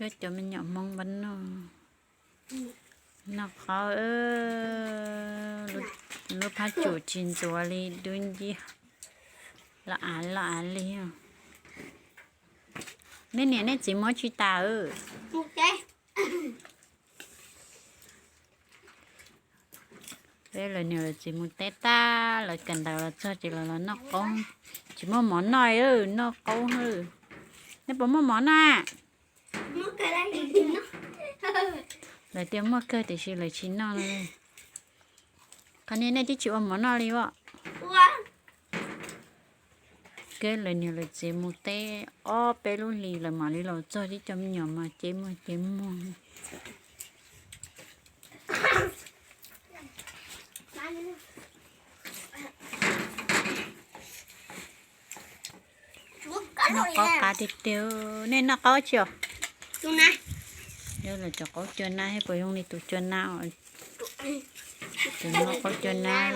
Cov me nyuam Hmoob npab noj, noj qaub, lub phab tsum tsis ntxuav li, dub nciab, los av los av li. Nej niam nej txiv muab tsis tas. Peb lawv niam lawv txiv mus teb tag, lawv kawm ntawv los txog ces lawv los noj qaub. Tsis muaj mov noj, noj qaub. Nej puas muaj mov noj? Lawv tias muaj kawg tiam sis lawv tsis noj. Qhov niaj nej twb tsis ua mov noj li as. Peb lawv niam lawv txiv mus teb ob peb lub hlis lawv mam li los txog, tib co me nyuam mas cev muag cev muag. Noj qaub qab tiag tiag. Nej noj qaub tsi os? Yog lawv cov qaub cua nab, puas zoo li tus cua nab? Tus noj qaub cua nab.